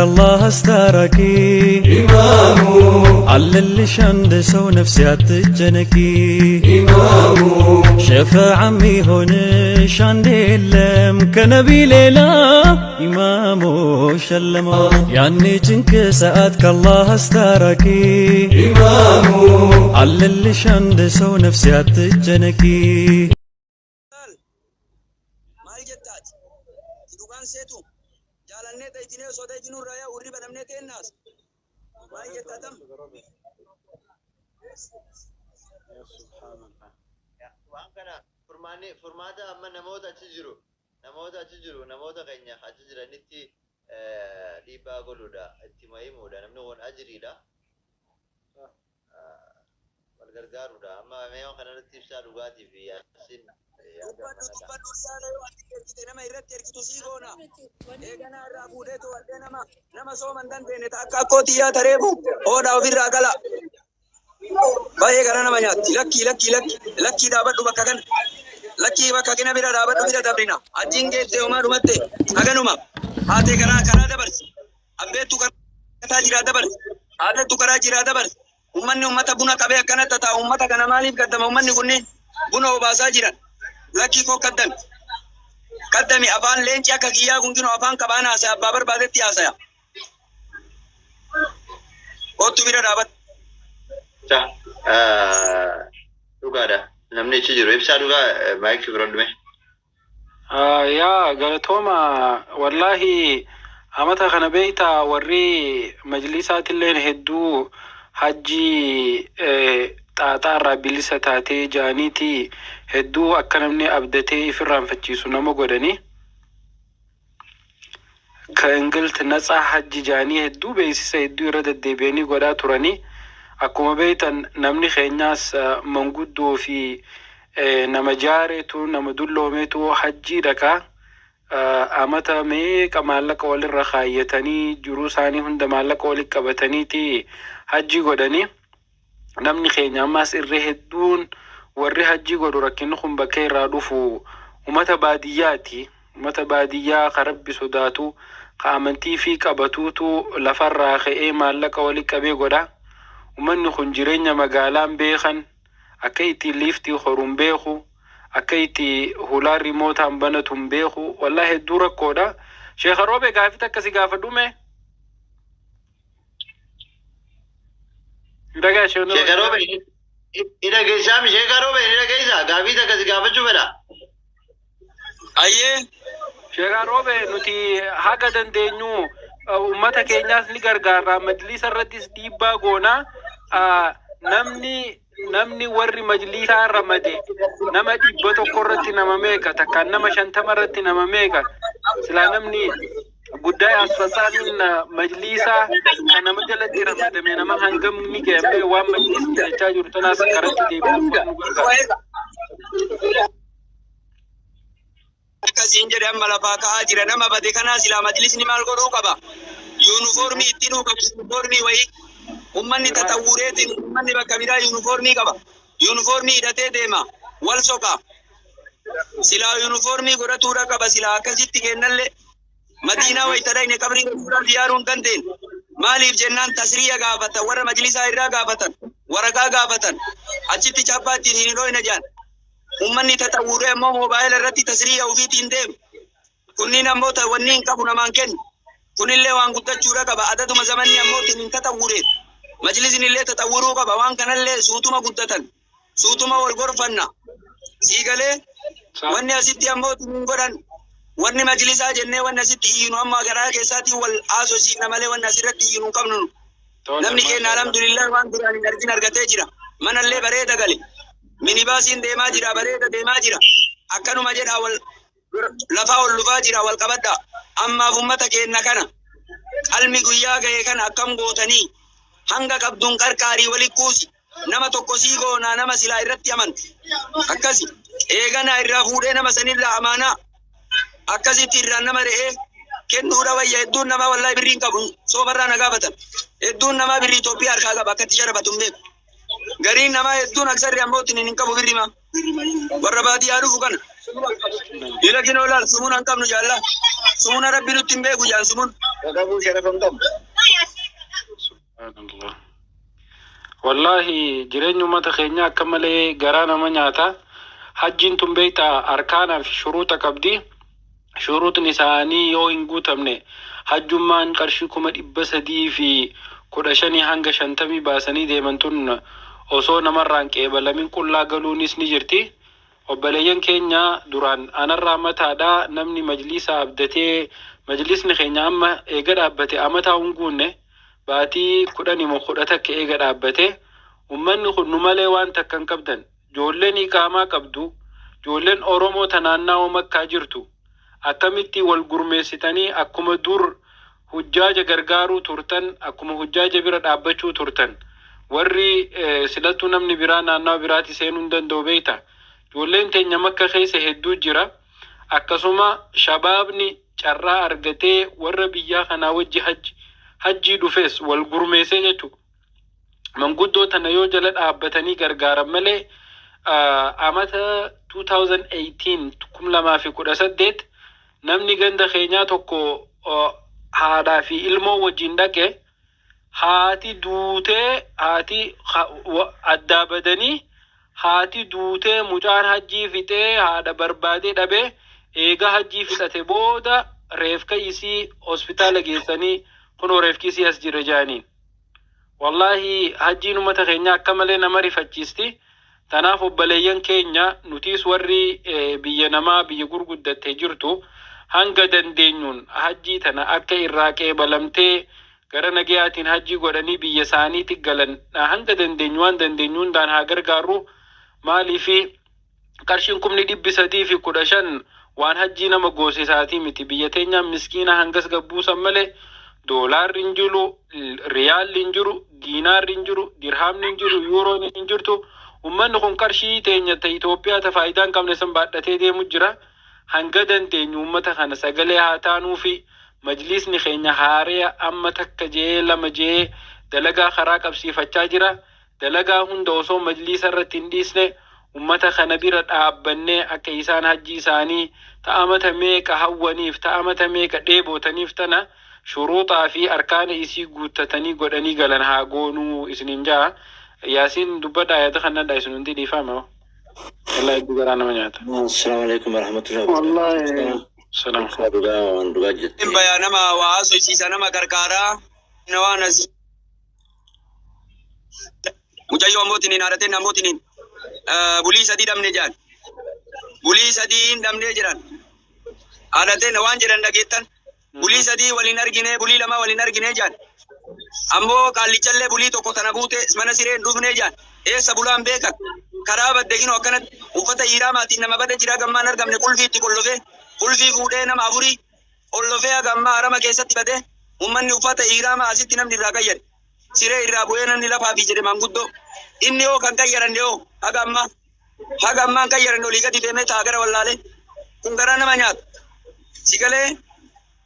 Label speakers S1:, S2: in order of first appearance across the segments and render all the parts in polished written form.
S1: አላህ አስታራቂ
S2: ኢማሙ
S1: አለልሽ አንድ ሰው ነፍሴ አትጨነቂ
S2: ኢማሙ
S1: ሸፈዓ ሚሆንሽ አንድ የለም ከነቢ ሌላ ኢማሙ ሸለመው ያኔ ጭንቅ ሰዓት ከአላህ አስታራቂ
S2: ኢማሙ
S1: አለልሽ አንድ ሰው ነፍሴ አትጨነቂ።
S3: Maal jettaati? Ati dhugaan seetu jaalannee daytinee osoo daytinuu irraa yaa urri banamnee teennaas maal jettaa tam?
S4: Waan kana furmaanni furmaata amma namoota achi jiru namoota achi jiru namoota keenya achi jiranitti dhiibbaa godhuudha, itti himuudha. Namni kun ajiriidha, wal gargaaruudha. Amma mee waan kanarratti ibsaa dhugaatii fi yaasiin yaada
S3: Dubbadhu
S4: mana
S3: dubbadhu riyaala yoo ati ergite nama irratti ergitu sii goona. Eeganaa irraa fuudhee to'adhee nama nama sooma hin dandeenye ta akka akkoo tiyyaa tareefu oodhaa ofirraa gala. Baay'ee gara nama nyaatti. Lakkii lakkii lakki lakkii dhaabadhu bakka kana. Lakkii bakka kana bira dhaabadhu bira dabrina. Achiin geette homaa dhumatte haganuma. Haatee karaa karaa dabarsi. Abbeettu karaa jiraa dabarsi. Haateettu karaa jiraa dabarsi. Uummanni uummata buna qabee akkanatti taa'u uummata kana maaliif gaddama uummanni kunniin buna obaasaa jiran. Lakkii koo kaddami. Kaddami afaan leenci akka kiyyaa kun kinoo afaan qabaan haasaya abbaa barbaadetti haasaya. Kottu bira dhaabadhu.
S4: Sa dhugaadha, namni achi jiru ibsaa dhugaa maayikii fudhadhume.
S5: Yaa galatooma, wallaahi amata kana beeyta warri majlisaatilleen hedduu hajjii xaaxaa irraa bilisa taatee jaaniiti hedduu akka namni abdatee ifirraanfachiisu nama godhanii ከእንግልት ነፃ ሀጅ jaanii hedduu beeksisa hedduu irra deddeebi'anii godhaa turanii. Akkuma beeytan namni keenyaas manguddoo fi nama jaareetu nama dulloomeetu hajjii dhaqaa. Amata meeqa maallaqa walirra kaayyatanii jiruu isaanii hunda maallaqa walitti qabataniiti hajjii godhanii. Namni keenya ammaas irree hedduun warri hajjii godhu rakkinni kun bakka irraa dhufu ummata baadiyyaati. Ummata baadiyyaa ka Rabbi sodaatu ka amantii fi qabatuutu lafarraa ka'ee maallaqa walitti qabee godha. Ummanni kun jireenya magaalaan beekan, akka itti liiftii horuun beeku, akka itti hulaa rimootaan banatu hin beeku. Wallahi hedduu rakkoodha. Sheekha Roobe, gaafii akkasii gaafadhume. Dhagaa
S4: Sheeka Roobe, ni dhageessaa mi? Sheeka Roobe, ni dhageessaa? Gaafii takka si gaafachuu fedha.
S3: Ayyee.
S5: Sheekha Roobe, nuti haga dandeenyu ummata keenyaas ni gargaarra. Majlisa irrattis dhiibbaa goonaa. Namni warri majlisaa ramade nama 100 irratti nama meeqa, takkaan nama 50 irratti nama meeqa? Silaa namni guddaa asfasaaniin majlisaa kan nama jalatti ramadame nama hangam ni ga'ame? Waan majlisni jechaa jiru tanaas karatti deebisuuf nu gargaara.
S3: Akkasiin jedhe amma lafaa ka'aa jira nama bade kanaa silaa majlisni maal godhuu qaba? Yuunifoormii itti hidhuu qaba, yuunifoormii wayii. Ummanni taxawwureetiin ummanni bakka biraa yuunifoormii qaba. Yuunifoormii hidhatee deema. Wal soqa. Silaa yuunifoormii godhatuudha qaba silaa akkasitti kennallee. Madiinaa wayita dhayne qabrii rasuulaa ziyaaruu hin dandeenye. Maaliif jennaan tasriya gaafatan, warra majlisaa irraa gaafatan, waraqaa gaafatan. Achitti chaappaa ittiin hin dhoyna jedhan. Ummanni taxawwuree ammoo moobaayila irratti tasriya ofiitiin deema. Kunniin ammoo wanni hin qabu namaan kennu. Kunillee waan guddachuudha qaba. Adaduma zamanni ammoo hin taxawwuree. Majlisni illee taxawwuruu qaba. Waan kanallee suutuma guddatan. Suutuma wal gorfanna. Siigalee wanni asitti ammoo hin godhan. Wanni majlisaa jennee wanni asitti iyyinu amma garaa keessaatiin wal haasofsiifna malee wanni asirratti iyyinu hin qabnu. Namni keenya alhamdulillah waan duraan hin argin argatee jira. Manallee bareeda gale. Minibaasiin deemaa jira, bareeda deemaa jira. Akkanuma jedhaa wal lafaa ol dhufaa jira, wal qabadha. Ammaaf ummata keenya kana qalmi guyyaa gahe kana akkam gootanii hanga qabduun qarqaarii wali kuusi. Nama tokko sii goonaa nama silaa irratti amante. Akkasi eeganaa irraa fuudhee nama sanirraa amaanaa akkasitti irraan nama re'ee kennuudha wayya. Hedduun namaa wallahi birrii hin qabu, soofarraa na gaafatan. Hedduun namaa birrii Itoophiyaa harkaa qaba, akkatti sharafatu hin beeku. Gariin namaa hedduun aksarri ammoo hin qabu birrii maa warra baadiyyaa dhufu kana. Ila kinoo laal, sumuun hin qabnu jaalla. Sumuuna Rabbi nutti hin beeku jaan sumuun.
S6: Qaqabuu sharafa hin qabu.
S5: Subhanallah. Wallahi jireenya uummata keenyaa akka malee garaa nama nyaata. Hajjiin tun beektaa arkaanaa fi shuruuxa qabdi. Shuruuxni isaanii yoo hin guutamne hajjummaan qarshii 315,000 hanga 50 baasanii deeman tun osoo namarraan qeebalamin qullaa galuunis ni jirti. Obboleeyyan keenya duraan anarraa mataadha, namni majlisa abdatee, majlisni keenya amma eega dhaabbate amataa hin guunne, baatii 10 moo 11 eega dhaabbate. Ummanni kun nu malee waan takka hin qabdan. Ijoolleen iqaamaa qabdu, ijoolleen Oromoo tanaannaa'oo Makkaa jirtu, akkamitti wal gurmeessitanii akkuma dur hujjaaja gargaaruu turtan, akkuma hujjaaja bira dhaabbachuu turtan, warri silattuu namni biraa naannawa biraati seenuu hin danda'u beekta. Ijoolleen teenya Makka keessa hedduu jira. Akkasuma shabaabni carraa argatee warra biyyaa kanaa wajji hajjii dhufes wal gurmeessee jechuudha. Manguddoo tana yoo jala dhaabbatanii gargaaran malee, amata 2018, 2018, namni ganda keenyaa tokko haadhaa fi ilmoo wajjin dhaqe. Haati duutee, haati addaa badanii, haati duutee, mucaan hajjii fixee haadha barbaadee dhabee, eega hajjii fixate booda reefka isii hospitaala geessanii, kunoo reefki isii as jira jaaniin. Wallahi hajjiin uummata keenya akka malee nama rifachiisti. Tanaaf obboleeyyan keenya, nutiis warri biyya namaa, biyya gurguddattee jirtu, hanga dandeenyuun hajjii tana akka irraa qeebalamtee gara nagayaatiin hajjii godhanii biyya isaaniitti galan hanga dandeenyu, waan dandeenyu hundaan haa gargaarru. Maaliifi qarshiin 315,000 waan hajjii nama goosisaatii miti. Biyya teenyaan miskiina hangas gabbuusan malee doolaarri hin jiru, riyaalli hin jiru, diinaarri hin jiru, dirhaamni hin jiru, yuuroon hin jirtu. Ummanni kun qarshii teenya ta Itoophiyaa ta faayidaa hin qabne san baadhatee deemu jira. Hanga dandeenyu ummata kana sagalee haa taanuufi. Majlisni keenya haaree amma takka jee lama jee dalagaa karaa qabsiifachaa jira. Dalagaa hunda osoo majlisa irratti hin dhiisne ummata kana bira dhaabbannee akka isaan hajji isaanii ta'amata meeqa hawwaniif, ta'amata meeqa dheebotaniif tana shuruuxaa fi arkaana isii guuttatanii godhanii galan haa goonuu isiniin jaa. Yaasiin, dubbadhaa, yaada kanadha isin hundi, dhiifama. Wallahi hedduu garaa nama nyaata.
S7: Assalamu alaikum warahmatullahi wabarakatuh.
S6: Wallahi.
S5: Salaam.
S7: Ibsaa, dhugaa waan dhugaa jette.
S3: Bayaa nama waa haasofsiisa, nama gargaaraa na waan as mucayyoo ammootiin haadhateen ammootiin bulii 3 dhabne jaan, bulii 3 hin dhabnee jiran. Haadhateen waan jedhan dhageettan, bulii 3 waliin argine, bulii 2 waliin argine jaan. Ammoo qaallichallee bulii 1 tana buute mana siree hin dhufnee jaan. Eessa bulaan beekan, karaa badde. Kinoo akkanatti uffata hiiraamaatiin nama bade jira, gammaan argamne. Qulfii itti qollofee, qulfii fuudhee nama afurii qollofee haga ammaa harama keessatti bade. Ummanni uffata hiiraamaa asitti namni irraa qayyade, siree irraa bu'ee namni lafaa fi jedhe manguddoo inni yoo kan qayyaranne yoo haga ammaa hin qayyaranne, olii gadi deemee ta'a gara wallaalee. Kun garaa nama nyaata sigalee.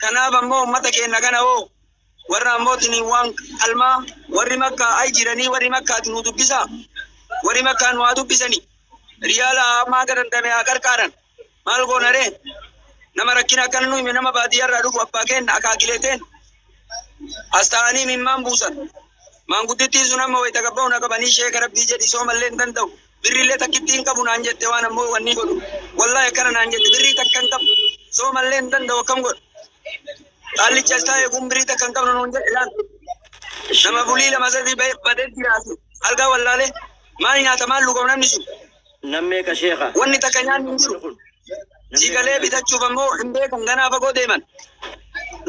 S3: Kanaaf ammoo ummata keenya kana hoo warra ammootiin waan qalmaa warri Makkaa ay jiranii, warri Makkaati nu dubbisaa, warri Makkaa nu haa dubbisanii, riyaala ammaa akka dandame haa qarqaaran. Maal goona ree? Nama rakkina akkana nu hime, nama baadiyyaarraa dhufu, abbaa keenya, akaakileeteen as ta'anii mimmaan buusan. Maanguddittiin sun amma wayita gabba'u na qabanii, "Sheeka, Rabbii jedhi, soomallee hin danda'u, birriillee takkitti hin qabu," naan jette. Waan ammoo wanni godhu, wallahi akkana naan jette, "Birrii takka hin qabu, soomallee hin danda'u, akkam godhu?" Qaallichi as taa'e kun birrii takka hin qabnu nuun jedhe. Laal, nama bulii 2 3 badee jiraatu algaa wallaalee, maal nyaata, maal dhugamu namni sun?
S7: Nammee ka sheeka.
S3: Wanni takka nyaanni hin jiru. Sigalee bitachuuf ammoo hin beekan, ganaa fagoo deeman.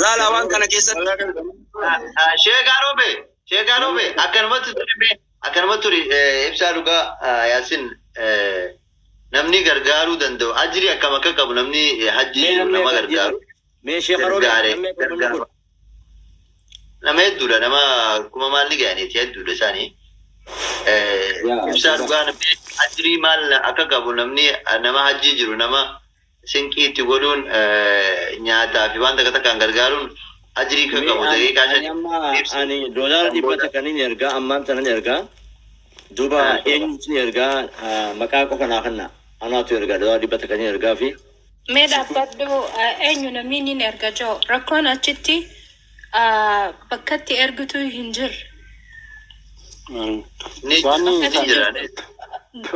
S3: Laalaa waan kana keessatti.
S4: Sheekaa Roobe, Sheekaa Roobe, akkanumatti ture, akkanumatti ture. Ibsaa dhugaa, Yaasin, namni gargaaruu danda'u ajrii akkam akka qabu, namni hajji
S7: Mee
S4: jiru
S7: namni
S4: nama
S7: akka
S4: gargaaru.
S7: Mee sheeka Roobe
S4: Gargaare
S7: namni akka
S4: gargaara.
S7: kun.
S4: Nama hedduudha, nama kuma maal ni ga'aniiti, hedduudha isaanii.
S7: Yaa,
S4: Ibsaa
S7: dhugaa.
S4: dhugaa, namni ajrii maal akka qabu, namni nama hajji jiru nama sinqii itti godhuun, nyaataa fi waan takka takkaan gargaaruun ajrii akka
S7: Mee
S4: qabu
S7: ani
S4: daqiiqaa
S7: ani
S4: 5
S7: amma
S4: ibsa.
S7: ani $100 nin ergaa, ammaan tanan ergaa. Duuba eenyutu ergaa, maqaa qofa naa kenna. Anaatu ergaa doolaara 100 nin ergaa fi.
S6: Mee dhaabbadhu, eenyu namni nin erga jiru? Rakkoon achitti bakkatti ergitu hin jirre.
S4: Ni
S5: Wanni
S4: ni jira.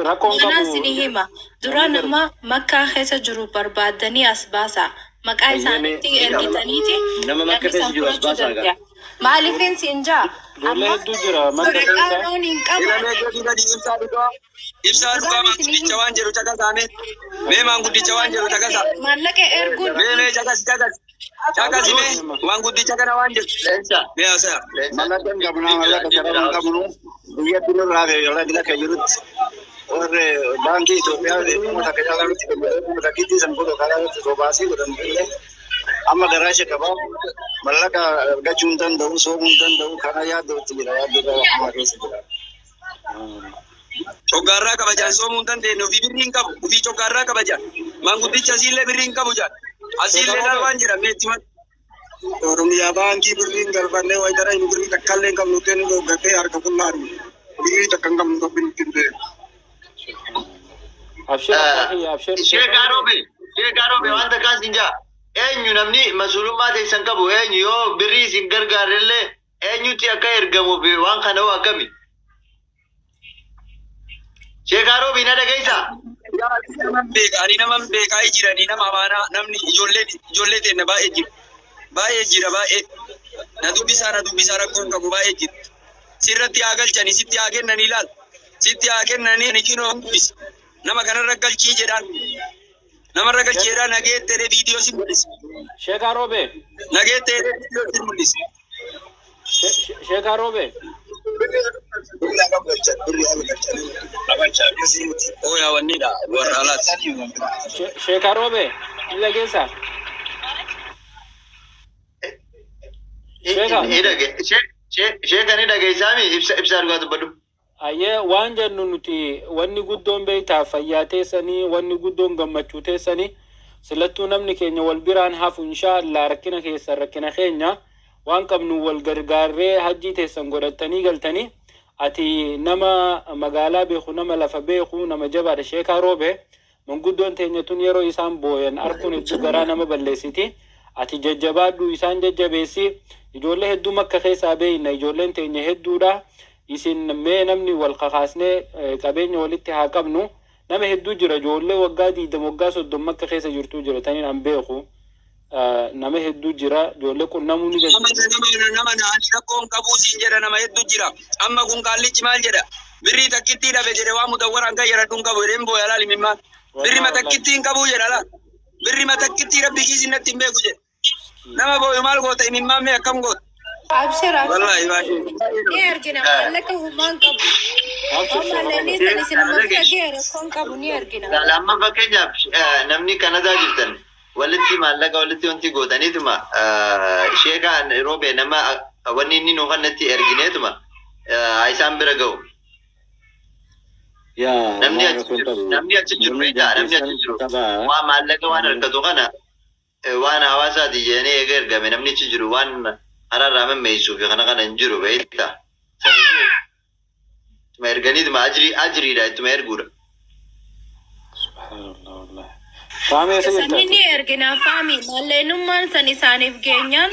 S5: Rakkoon
S6: Kanaan
S5: qabu.
S6: sini hima. Dura nama Makkaa keessa jiru barbaadanii as baasa. Maqaa isaaniitti ergitaniiti
S7: Nama Makka
S6: namni
S7: keessa
S6: san
S7: jiru as
S6: fudhachuu
S7: baasaa
S6: danda'a. Maaliifin siin jaa?
S5: Ijoollee
S6: Amma
S5: hedduu jira Makka
S6: waraqaa
S5: keessa.
S6: loon hin qabaanne.
S3: Ibsaa dhugaa. Ibsaa dhugaa, maanguddicha waan jedhu caqasaame. Mee maanguddicha waan jedhu caqasa.
S6: Maallaqa erguun
S3: Mee mee, caqasi, caqasi. Caqasi mee maanguddicha kana waan jedhu.
S4: Leenca.
S3: Mee haasaya.
S4: Leenca.
S8: Mallaqa hin qabnaa, mallaqa sharafa hin qabnu, biyyatti nurraa fi yola dila kan jirutti warri baankii Itoophiyaa 1000 caalaa nutti kennu, 1000tti san godhu karaa irratti sobaasii godhan illee amma garaa ishee qabaa, mallaqa argachuu hin danda'u, soomuu hin danda'u, kana yaaddootti jira, yaaddoo qaba hamaa keessa jira.
S3: Coggaarraa kabajaan soomuu hin dandeenye, ofii birrii hin qabu. Ofii coggaarraa kabajaan. Maanguddicha asiillee birrii hin qabu jaan. Asiillee laal waan jedhan mee itti himan.
S8: Oromiyaa baankii birrii hin galfannee wayitara hin birrii takka illee hin qabnu ta'e nu dhooggatee harka qullaan birrii takka hin qabnu, rabbiin ittiin ta'e.
S5: Abshir, abbaa kiyya, abshir.
S4: Sheekaa Roobe, Sheekaa Roobe, waan takkaan sin jaa. Eenyu namni masuulummaa teessan qabu eenyu? Yoo birrii isin gargaarellee eenyutti akka ergamuuf waan kana hoo akkami? Sheekaa Roobe, na dhageessaa?
S3: Beeka, ani naman beekaa jiranii, nama amaanaa, namni ijoollee teenna baay'ee jira. Baay'ee jira, baay'ee. Na dubbisaa, na dubbisaa, rakkoon qabu, baay'ee jira. Sirratti haa galchanii, sitti haa kennanii ilaal. Sitti haa kennanii, ani kinoo dubbisa. Nama kanarra galchii jedhaan. Namarra galchii jedhaan, nageettee viidiyoo si mul'isa.
S5: Sheekaa Roobe.
S3: Nageettee viidiyoo si mul'isa.
S5: Sheekaa Roobe.
S8: Birrii hagam galchan? Birrii hagam galchan?
S3: Oo, yaa wannidha warra alaati.
S5: Sheekaa Roobe. Ni dhageessaa? Sheekaa.
S4: Ni dhage. Sheeka, ni dhageessaami? Ibsa, ibsaa dhugaa dubbadhu.
S5: Ayyee, waan jennu nuti wanni guddoon beektaa fayyaa teessanii, wanni guddoon gammachuu teessanii, silattuu namni keenya wal biraan hafu inshaa Allah. Rakkina keessan rakkina keenya, waan qabnu wal gargaarree hajjii teessan godhattanii galtanii. Ati nama magaalaa beeku, nama lafa beeku, nama jabaadha, Sheekaa Roobe. Manguddoon teenya tun yeroo isaan booyan arkuun hedduu garaa nama balleessiti. Ati jajjabaadhu, isaan jajjabeessi. Ijoollee hedduu Makka keessaa beeyna, ijoolleen teenya hedduudha. Isin mee namni wal kakaasnee qabeenya walitti haa qabnu. Nama hedduu jira, ijoollee waggaa 20, waggaa 30 Makka keessa jirtuu jira taniin an beeku. Nama hedduu jira, ijoollee qunnamuu ni
S3: Nama
S5: dandeenya.
S3: Nama nama naani rakkoon qabuu siin jedha, nama hedduu jira. Amma kun qaallichi maal jedha? Birrii takkittii dhabe jedhe, waan mudawwaraan kan jedhadhu hin qabu jedheen booya laali mimmaan. Birri matakkittii hin qabuu jedha laal. Birri matakkittii rabbi kiisin natti hin beeku jedhe. Nama booyu maal goota, imimmaan mee akkam goota?
S6: Abshir, abshir.
S3: Wallaahi baay'ee.
S6: Ni ergina, maallaqa humaan qabu.
S5: Abshir.
S6: Waan maallaqni san isin amma bira ga'e rakkoon qabu, ni ergina.
S4: Amma fakkeenyaaf namni Kanadaa jirtan walitti maallaqa walitti wanti gootaniituma sheekaa Roobee nama wanni inni nu kannatti ergineetuma isaan bira ga'u.
S7: Yaa
S4: Namni
S7: waan
S4: achi
S7: rakkoon
S4: jiru
S7: qabu.
S4: namni achi jiru
S7: Namni
S4: beektaa, namni achi
S7: dandeessan
S4: jiru
S7: taphaa.
S4: waan maallaqa waan harkatu kana waan hawaasaati jedhanii eega ergame, namni achi jiru waan karaarraa mammeessuu fi kana kana hin jiru beektaa. Saniifuu ittuma erganiituma ajrii ajriidha ittuma erguudha.
S5: Subhanallah, wallahi. Faamii, eessa
S6: Sanni
S5: jirtaati?
S6: ni ergina faami, maallaqnummaan san isaaniif geenyaan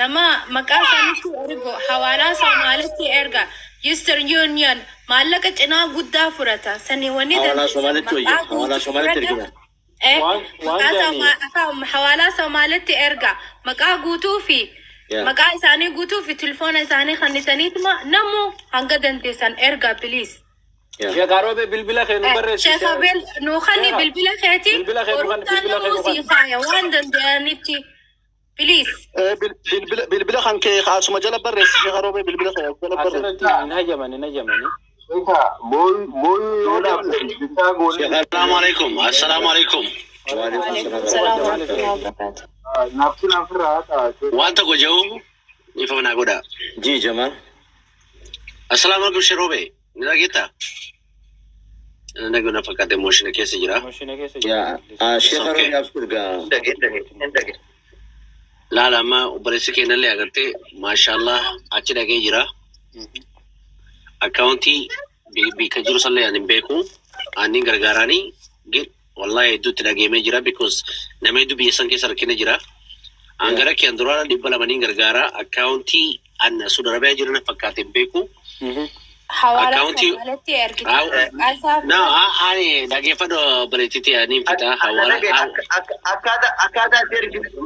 S6: nama maqaa isaanitti ergu hawaalaa Somaalitti erga. Eastern Union maallaqa cinaa guddaa fudhata. Sani wanni
S7: Hawaalaa
S6: dandeessan
S7: Somaalitti wayya.
S6: maqaa
S7: Hawaalaa
S6: guutuu
S7: Somaalitti
S6: fudhadha.
S7: ergina.
S5: Waan
S6: Maqaa
S5: jedhanii
S6: hawaalaa Somaalitti erga. Maqaa guutuu fi
S7: Yaa.
S6: maqaa isaanii guutuu fi telefoona isaanii kannitaniituma namu hanga dandeessan erga, please.
S7: Yaa.
S5: Sheekaa Roobee, bilbila kee nu barreessi.
S6: Sheekh Abel, nuu kanni
S5: Sheekha,
S6: bilbila keeti.
S5: bilbila kee nu kanni,
S6: Oromtaan
S5: bilbila kee
S6: namuu
S5: nu
S6: sii
S5: kanni.
S6: faaya waan danda'anitti. Please.
S8: Bilbila kan kee asuma jala barreessi, Sheekh Roobee, bilbila kee jala barreessi.
S5: Asirratti hin hayyaman, hin hayyamani.
S7: Sheekh
S9: السلام عليكم، السلام عليكم.
S7: وعليكم
S6: وعليكم
S7: السلام
S6: السلام
S7: ورحمة
S6: ورحمة
S7: الله.
S6: الله وبركاته.
S9: Waan tokko jedhu ifa naa godha.
S7: Ji Jamal.
S9: السلام عليكم Sherobe. Ni dhageettaa? Naguna fakkaate moshina keessa jira.
S5: Moshina keessa jira.
S7: Yaa
S9: It's
S7: Sheekh
S9: okay.
S7: Roobee, abshir gaa.
S4: Dhage, dhage, dhage.
S9: Laala, amma obboleessi keenyallee agartee, maashaallah, achi dhagee jira. Akkaawuntii bika jiru sallee ani hin beeku. Ani gargaaranii Wallahi hedduutti dhageemee jira because nama hedduu biyya san keessa rakkina jira. An gara kiyyan duraara 200niin gargaara. Akkaawuntii an Saudi Arabiyaa jiran fakkaate hin beeku.
S6: Hawaalaa
S9: Akkaawuntii
S6: Somaalitti ergite. Maqaa
S9: No, ani dhageeffadhu obboleettiitti ani fixa hawaalaa.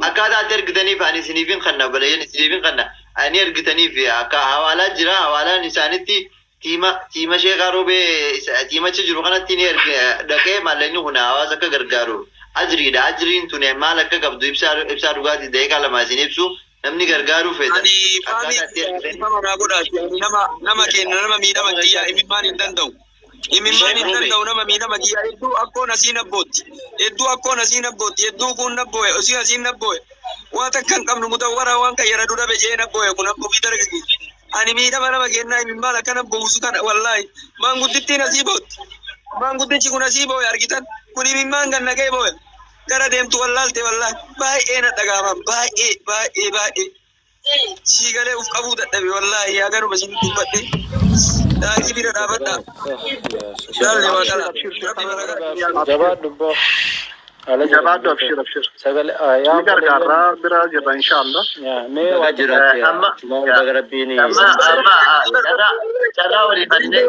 S4: Akkaataa itti ergitaniif ani isiniifin kanna, obboleeyyan, isiniifin kanna. Ani ergitaniif akka hawaalaa jira, hawaalaan isaanitti tiima Sheekaa Roobee tiimachi jiru kanatti ni erge. Dhaqee maallaqni kun hawaasa akka gargaaru ajriidha. Ajriin tun maal akka qabdu ibsaa dhugaatii daqiiqaa 2 isin ibsu, namni gargaaruu feetan
S3: Ani faami
S4: akkaataa itti ergitaniif.
S3: nama naa godhaati. Ani nama kenna, nama miidhama kiyyaa imimmaan hin danda'u. Imimmaan hin danda'u, nama miidhama kiyyaa hedduu akkoon asiin abbootti. Hedduu akkoon asiin abbootti. Hedduu kun nabbooye. Osii asiin nabbooye. Waan takka hin qabnu mutawwaraa waan kan yara dura bejee nabbooye kun abboo fi dargaggeessu. Ani miidhama nama kennaa imimmaan akkana buusu kana wallaahi. Maanguddittiin asii bootti. Maanguddichi kun asii booye argitan. Kun imimmaan kan naqee booye. Gara deemtu wallaalte, wallaahi. Baay'ee na dhagahama. Baay'ee, baay'ee, baay'ee. Sii galee uf qabuu dadhabe, wallaahi, yaa garuma isin dubbadhe. Daakii bira dhaabadha. Laalle waaqala. Rabbi bara
S5: Jabaadhu boo. Ala jira.
S10: Jabaadhu, abshir, abshir.
S5: Sagalee yaa
S10: Ni gargaarraa bira jirra, inshallah.
S5: Yaa mee
S7: Baga
S5: waa
S7: jiraate.
S4: Amma
S7: Baga Rabbiin
S4: amma amma carraa walii fannee.